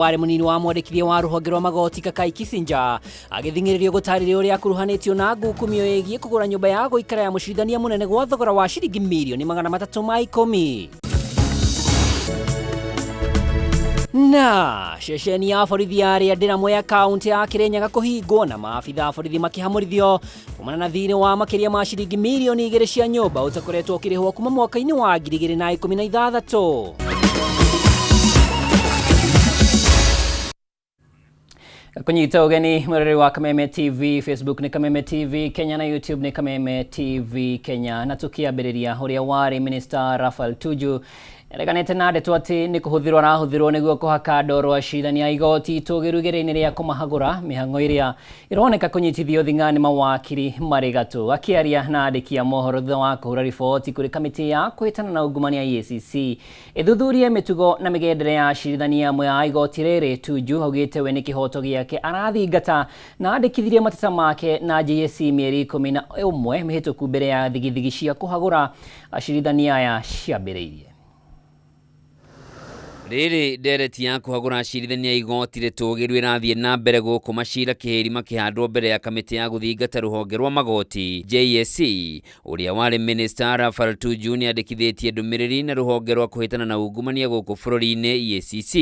Warĩ mũnini wa mwandĩkithia wa rũhonge rwa magoti Kakai Kissinger agĩthing'ĩrĩrio gũtarĩria ũrĩa akuruhanĩtio na ngukumio ĩgiĩ kũgũra nyũmba ya gũikara ya mũcirithania mũnene gwa thogora wa ciringi mirioni 310. Na ceceni ya borithi ya Rĩandĩra Mwea kaunti ya Kĩrĩnyaga kũhingwo na maabitha a borithi makĩhamũrithio kumana na thirĩ wa makĩria ma ciringi mirioni 2 cia nyũmba ũtakoretwo ũkĩrĩhwo kuma mwaka-inĩ wa 2016. Kũnyita ũgeni mwĩroreri wa Kameme TV, Facebook nĩ Kameme TV Kenya na YouTube nĩ Kameme TV Kenya. Na tũkĩambĩrĩria, ũrĩa warĩ Minister Raphael Tuju nĩareganĩte na ndeto atĩ nĩ kũhũthĩrwo arahũthĩrwo nĩguo kũhaka ndoro acirithania a igoti itũgĩru igeria-inĩ rĩa kũmahagũra, mĩhang'o ĩrĩa ĩroneka kũnyitithio thing'a nĩ mawakiri marĩ gatũ. Akĩaria na andĩki a mohoro thutha wa kũhũra riboti kũrĩ kamĩtĩ ya kũhĩtana na ungumania EACC ĩthuthurie mĩtugo na mĩgendere ya acirithania amwe a igoti rĩrĩ, Tuju augĩte we nĩ kĩhoto gĩake arathingata na andĩkithirie mateta make na JSC mĩeri 11 mĩhĩtũku mbere ya thigithigi cia kũhagũra acirithania aya ciambĩrĩirie. Rĩrĩ ndereti ya kũhagũra acirithania a igoti rĩtũgĩru ĩrathiĩ na mbere gũkũ macira kĩhĩri makĩhandwo mbere ya kamĩtĩ ya gũthingata rũhonge rwa magoti JSC. Ũrĩa warĩ minista Raphael Tuju nĩandĩkithĩtie ndũmĩrĩri na rũhonge rwa kũhĩtana na ungumania gũkũ bũrũri-inĩ EACC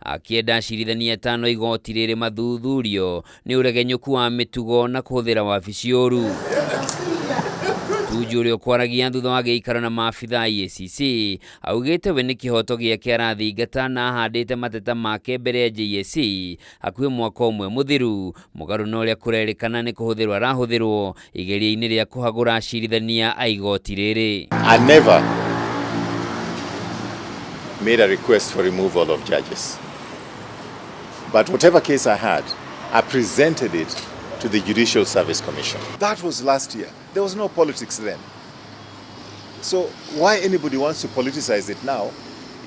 akĩenda acirithania atano a igoti rĩrĩ mathuthurio nĩ ũregenyũku wa mĩtugo na kũhũthĩra wabici ũru. Tuju ũrĩa ũkwaragia thutha wa gĩikaro na maabitha a EACC augĩte we nĩ kĩhoto gĩake arathingata na ahandĩte mateta make mbere ya JSC hakuhĩ mwaka ũmwe mũthiru, mũgarũ na ũrĩa kũrerĩkana nĩ kũhũthĩrwo arahũthĩrwo igeria-inĩ rĩa kũhagũra acirithania a igoti rĩrĩ. I never made a request for removal of judges. But whatever case I had, I presented it to the Judicial Service Commission. That was last year. There was no politics then. So why anybody wants to politicize it now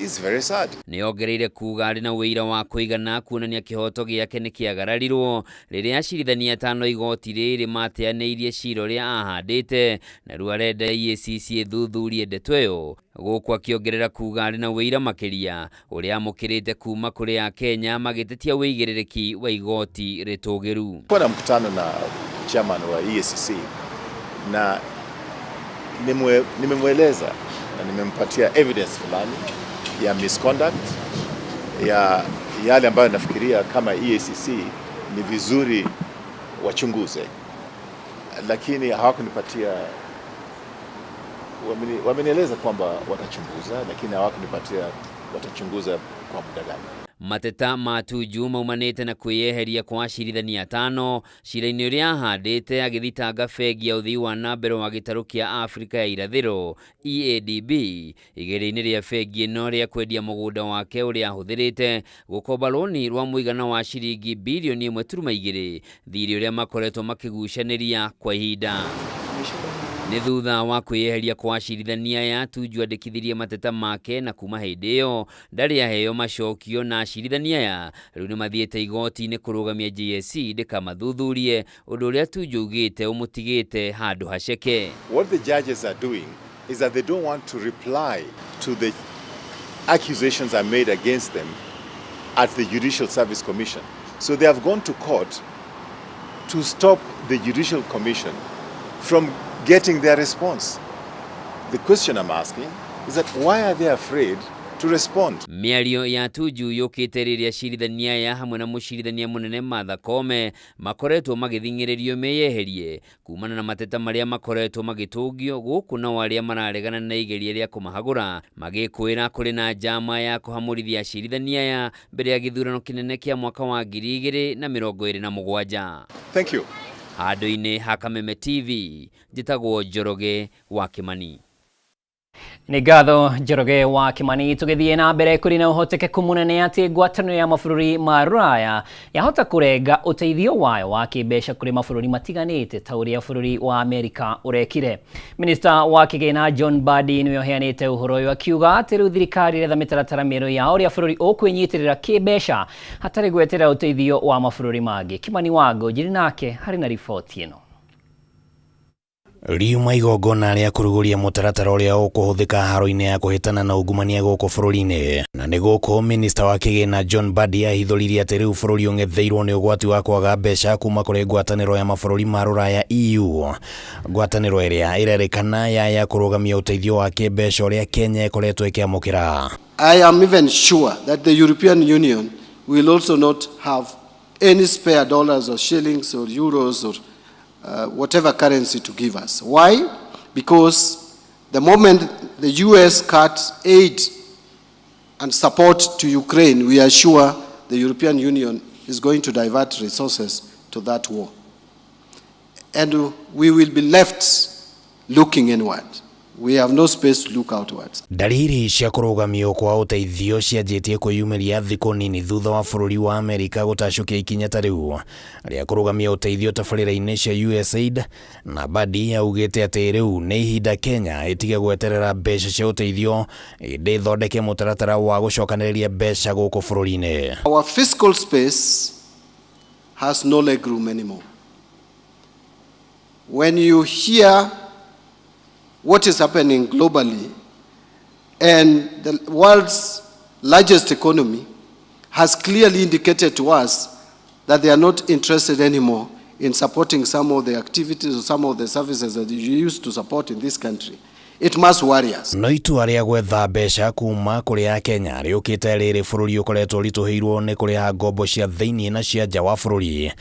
is very sad. Nĩ ongereire kuuga arĩ na ũira wa kũigana kuonania kĩhoto gĩake nĩ kĩagararirwo rĩrĩa acirithania atano a igoti rĩrĩ mateanĩirie cira ũrĩa ahandĩte na rĩu arenda EACC ĩthuthurie ndeto ĩyo, gũkũ akĩongerera kuuga arĩ na ũira makĩria ũrĩa amũkĩrĩte kuuma kũrĩ Akenya magĩtetia ũigĩrĩrĩki wa igoti rĩtũgĩru. Kuwa na mkutano na chairman wa EACC na nimemweleza na nimempatia evidence fulani ya misconduct ya yale ambayo nafikiria kama EACC ni vizuri wachunguze, lakini hawakunipatia, wamenieleza kwamba watachunguza, lakini hawakunipatia watachunguza kwa muda gani. Mateta ma Tuju maumanĩte na kwĩyeheria kwa acirithania atano cira-inĩ ũrĩa ahandĩte agĩthitanga bengi ya ũthii wa na mbere wa gĩtarũ kĩa Afrika ya irathĩro EADB igeria-inĩ rĩa bengi ĩno rĩa kwendia mũgũnda wake ũrĩa ahũthĩrĩte gũkomba rũni rwa mũigana wa ciringi birioni 1.2, thirĩ ũrĩa makoretwo makĩgucanĩria kwa ihinda. Nĩ thutha wa kwĩyeheria kwa acirithania aya, Tuju andĩkithirie mateta make na kuma hĩndĩ ĩyo ndarĩ aheo macokio, na acirithania aya rĩu nĩ mathiĩte igoti-inĩ kũrũgamia JSC ndĩkamathuthurie, ũndũ ũrĩa Tuju augĩte ũmũtigĩte handũ haceke. What the judges are doing is that they don't want to reply to the accusations are made against them at the Judicial Service Commission. So they have gone to court to stop the Judicial Commission from getting their response. The question I'm asking is that why are they afraid to respond? Mĩario ya Tuju yũkĩte rĩrĩa acirithania aya hamwe na mũcirithania mũnene Martha Koome makoretwo magĩthing'ĩrĩrio meyeherie kumana na mateta marĩa makoretwo magĩtũngio, gũkũ nao arĩa mararegana na igeria rĩa kũmahagũra magĩkwĩra kũrĩ na njama ya kũhamũrithia acirithania aya mbere ya gĩthurano kĩnene kĩa mwaka wa 2027. Thank you. Handũ-inĩ ha Kameme TV, njĩtagwo Njoroge wa Kĩmani. Nĩ ngatho, Njoroge wa Kĩmani. Tũgĩthiĩ na mbere, kũrĩ na ũhotekeku mũnene atĩ ngwatanĩro ya mabũrũri ma Rũraya yahota kũrenga ũteithio wayo wa kĩmbeca kũrĩ mabũrũri matiganĩte ta ũrĩa bũrũri wa Amerika ũrekire. Minista wa kĩgĩna John Mbadi nĩwe ũheanĩte ũhoro ũyũ, akiuga atĩ rĩu thirikari ĩretha mĩtaratara mĩerũ ya ũrĩa bũrũri ũkwĩnyitĩrĩra kĩmbeca hatarĩ gweterera ũteithio wa mabũrũri mangĩ. Kimani Wango njiri nake harĩ na riboti ĩno. Riuma igongona rĩa kũrugũria mũtaratara ũrĩa ũkũhũthĩka haro-inĩ ya kũhĩtana na ungumania gũkũ bũrũri-inĩ. Na nĩ gũkũ minista wa kĩgĩna John Mbadi ahithũririe atĩ rĩu bũrũri ũng'etheirwo nĩ ũgwati wa kwaga mbeca kuma kũrĩ ngwatanĩro ya mabũrũri ma rũraya EU. Ngwatanĩro ĩrĩa ĩrerĩkana yaya kũrũgamia ũteithio wa kĩmbeca ũrĩa Kenya ĩkoretwo ĩkĩamũkĩra. I am even sure that the European Union will also not have any spare dollars or shillings or euros or whatever currency to give us. Why? Because the moment the US cuts aid and support to Ukraine, we are sure the European Union is going to divert resources to that war. And we will be left looking inward. We have no space to look outwards. Dalili cia kũrũgamio kwa ũteithio cianjĩtie kwĩyumĩria thikũ nini thutha wa bũrũri wa Amerika gũtacũkia ikinya ta rĩu rĩa kũrũgamia ũteithio tabarĩra-inĩ cia USAID, na Mbadi augĩte atĩ rĩu nĩ ihinda Kenya ĩtige gweterera mbeca cia ũteithio ĩndĩ ĩthondeke mũtaratara wa gũcokanĩrĩria mbeca gũkũ bũrũri-inĩ. Our fiscal space has no legroom anymore. When you hear what is happening globally, and the world's largest economy has clearly indicated to us that they are not interested anymore in supporting some of the activities or some of the services that you used to support in this country, it must worry us. No itua rĩa gwetha mbeca kuma kũrĩ Akenya rĩũkĩte rĩrĩ bũrũri ũkoretwo ũritũhĩirwo nĩ kũrĩha ngombo cia thĩinĩ na cia nja wa bũrũri.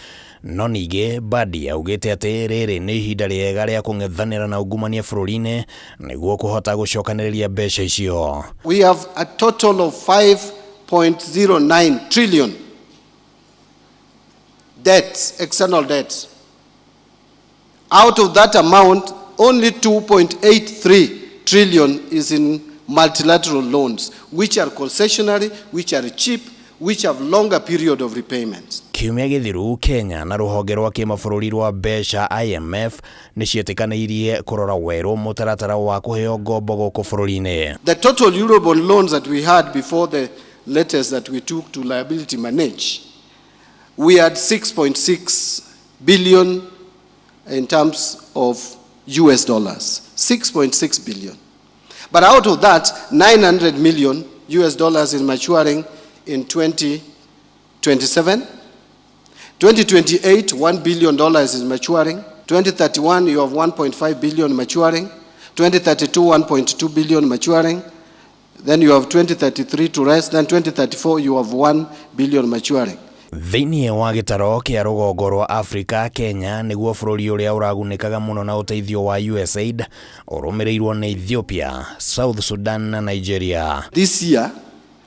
No ningĩ Mbadi augĩte atĩ rĩrĩ nĩ ihinda rĩega rĩa kũng'ethanĩra na ungumania bũrũri-inĩ nĩguo kũhota gũcokanĩrĩria mbeca icio. We have a total of 5.09 trillion debts, external debts. Out of that amount, only 2.83 trillion is in multilateral loans, which are concessionary, which are cheap, which have longer period of repayments. Kiumia gĩthiru, Kenya na rũhonge rwa kĩmabũrũri rwa mbeca IMF nĩ ciĩtĩkanĩirie kũrora werũ mũtaratara wa kũheo ngombo gũkũ bũrũri-inĩ. The total Eurobond loans that we had before the latest that we took to liability manage, we had 6.6 billion in terms of US dollars, 6.6 billion. But out of that, 900 million US dollars is maturing in 2027. 2028, $1 billion is maturing. 2031, you have 1.5 billion maturing. 2032, 1.2 billion maturing. Then you have 2033 to rest. Then 2034, you have 1 billion maturing. Thĩinĩ wa gĩtaro kĩa rũgongo rwa Afrika, Kenya nĩguo bũrũri ũrĩa ũragunĩkaga mũno na ũteithio wa USAID, ũrũmĩrĩirwo nĩ Ethiopia, South Sudan na Nigeria. This year,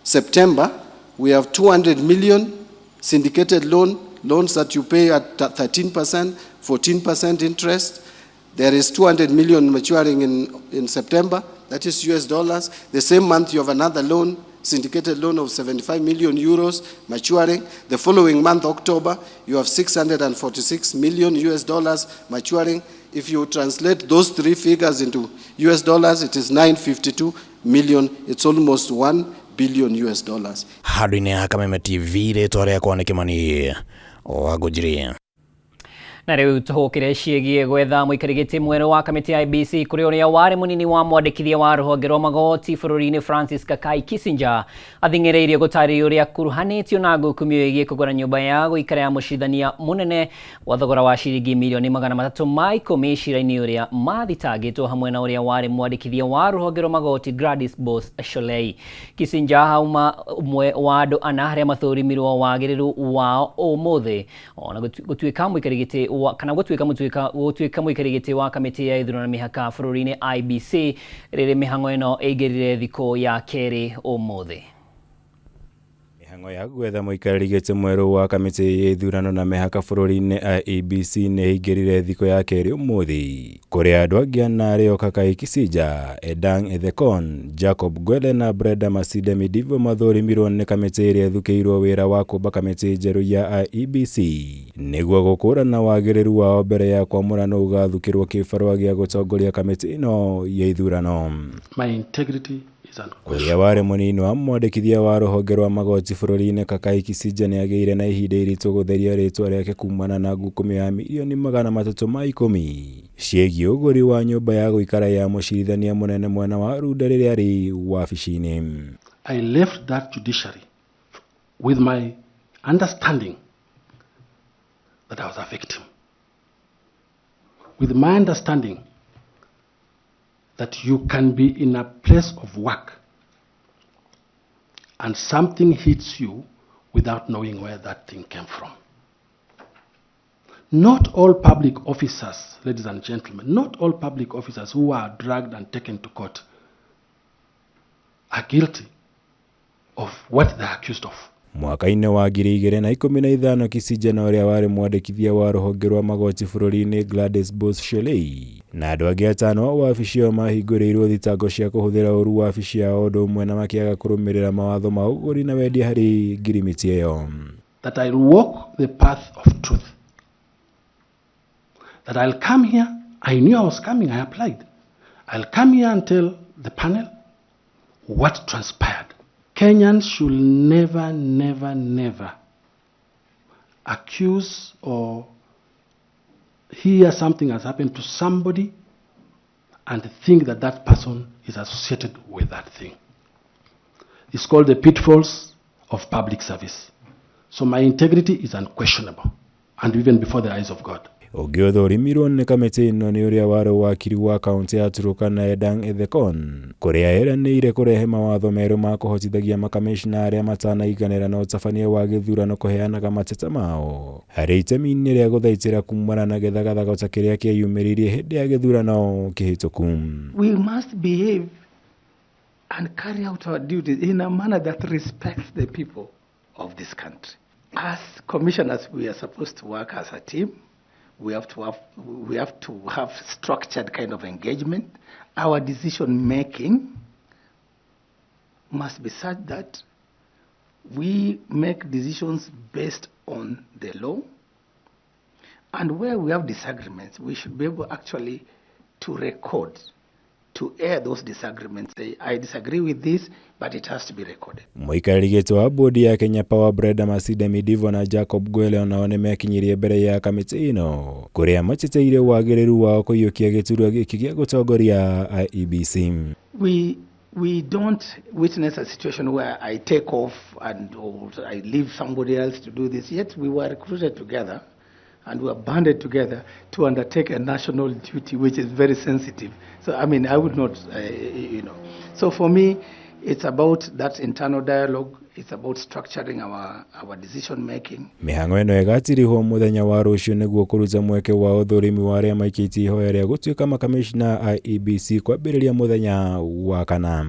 September, we have 200 million syndicated loans that you pay at 13%, 14% interest. There is 200 million maturing in September, that is US dollars. The same month you have another loan, syndicated loan of 75 million euros maturing. The following month, October, you have 646 million US dollars maturing. If you translate those three figures into US dollars, it is 952 million. It's almost 1 billion US dollars. Handũ-inĩ ha Kameme TV, rĩtwa rĩakwa nĩ Kĩmani wa Ngũnjiri. Na rĩu tũhũkĩre ciĩgiĩ gwetha mũikarĩri gĩtĩ mwerũ wa kamĩtĩ ya IEBC, kũrĩ ũrĩa warĩ mũnini wa mwandĩkithia wa rũhonge rwa magoti bũrũri-inĩ Francis Kakai Kissinger athing'ĩrĩirie gũtarĩria ũrĩa akuruhanĩtio na ngukumio ĩgiĩ kũgũra nyũmba ya gũikara ya mũcirithania mũnene wa thogora wa ciringi milioni 310 cira-inĩ ũrĩa mathitangĩtwo hamwe na ũrĩa warĩ mwandĩkithia wa rũhonge rwa magoti Gladys Boss Shollei. Kissinger hauma ũmwe wa andũ ana arĩa mathũrimirwo wagĩrĩru wao ũmũthĩ, ona gũtuĩka mũikarĩri gĩtĩ wa, kana gũtuĩka mũikarĩri gĩtĩ wa kamĩtĩ ya ithurano na mĩhaka bũrũri-inĩ IEBC, rĩrĩ mĩhang'o ĩno ĩingĩrire thikũ ya kerĩ ũmũthĩ. Mĩhang'o ya gwetha mũikarĩri gĩtĩ mwerũ wa kamĩtĩ ya ithurano na mĩhaka bũrũri-inĩ IEBC nĩ ĩingĩrire thikũ ya kerĩ ũmũthĩ, kũrĩa andũ angĩ ana arĩo Kakai Kissinger, Edang Ethekon, Jacob Gwele na Brenda Masinde Midivo mathũrimirwo nĩ kamĩtĩ ĩrĩa ĩthukĩirwo wĩra wa kũmba kamĩtĩ njerũ ya IEBC nĩguo gũkũrana wagĩrĩru wao mbere ya kwamũra nũ ũgathukĩrwo kĩbarũa gĩa gũtongoria kamĩtĩ ĩno ya ithurano. My integrity is Ũrĩa unquestionable. warĩ mũnini wa mwandĩkithia wa rũhonge rwa magoti bũrũri-inĩ Kakai Kisija nĩagĩire na ihinda iritũ gũtheria rĩtwa rĩake kumana na ngukumio ya mirioni 310 ciĩgiĩ ũgũri wa nyũmba ya gũikara ya mũcirithania mũnene mwena wa Runda rĩrĩa arĩ wabici-inĩ. I left that judiciary with my understanding that I was a victim, with my understanding that you can be in a place of work and something hits you without knowing where that thing came from. Not all public officers, ladies and gentlemen, not all public officers who are dragged and taken to court are guilty of what they are accused of. Mwaka-inĩ wa 2015 Kisija na ũrĩa warĩ mwandĩkithia wa rũhonge rwa magoti bũrũri-inĩ Gladys Boss Shelei na andũ angĩ atano a wabici ĩyo mahingũrĩirwo thitango cia kũhũthĩra ũru wabici yao ũndũ ũmwe na makĩaga kũrũmĩrĩra mawatho ma ũgũri na wendia harĩ ngirimiti ĩyo. That I'll walk the path of truth. That I'll come here, I knew I was coming, I applied. I'll come here and tell the panel what transpired. Kenyans should never, never, never accuse or hear something has happened to somebody and think that that person is associated with that thing. It's called the pitfalls of public service. So my integrity is unquestionable, and even before the eyes of God. Ũngĩ ũthũrimirwo nĩ kamĩtĩ ĩno nĩ ũrĩa warĩ wakiri wa kaũntĩ ya Turkana Edang Ethekon kũrĩa eranĩire kũrehe mawatho merũ ma kũhotithagia makamĩcina arĩa matanaiganĩra na ũtabania wa gĩthurano kũheanaga mateta mao harĩ itemi-inĩ rĩa gũthaitĩra kumana na gĩthagathago ta kĩrĩa kĩeyumĩririe hĩndĩ ya gĩthurano kĩhĩtũku. We must behave and carry out our duties in a manner that respects the people of this country. As commissioners, we are supposed to work as a team. We have to have structured kind of engagement. Our decision making must be such that we make decisions based on the law, and where we have disagreements, we should be able actually to record, to air those disagreements. Say, I disagree with this, but it has to be recorded. Mũikarĩri gĩtĩ wa bodi ya Kenya Power Brenda Masinde Midivo na Jacob Gwele onao nĩmekinyirie mbere ya kamĩtĩ ĩno kũrĩa mateteire wagĩrĩru wao kũiyũkia gĩturwa gĩkĩ gĩa gũtongoria IEBC. We don't witness a situation where I take off and or I leave somebody else to do this. Yet we were recruited together and we were banded together to undertake a national duty, which is very sensitive. So, I mean, I would not, you know. So for me, it's about that internal dialogue. It's about structuring our decision making. Mĩhang'o ĩno ĩgatirihwo mũthenya wa rũciũ nĩguo kũruta mweke wa ũthũrimi wa arĩa maikĩtie ihoya rĩa gũtuĩka makamĩcina IEBC kwambĩrĩria mũthenya wa kana.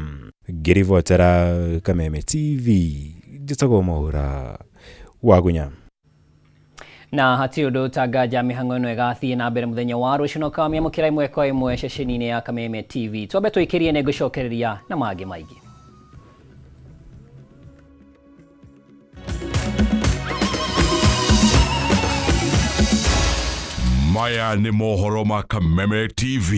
Ngĩribotera Kameme TV, njĩtagwo Mwaura Wagunya. Na hatirĩ ũndũ ũtangaja mĩhang'o ĩno ĩgathiĩ na mbere mũthenya wa rũciũ na ũkamĩamũkĩra ĩmwe kwa ĩmwe ceceni-inĩ ya Kameme TV. Twambe tũikĩrie nĩ ngũcokereria na mangĩ maingĩ. Maya nĩ mohoro ma Kameme TV.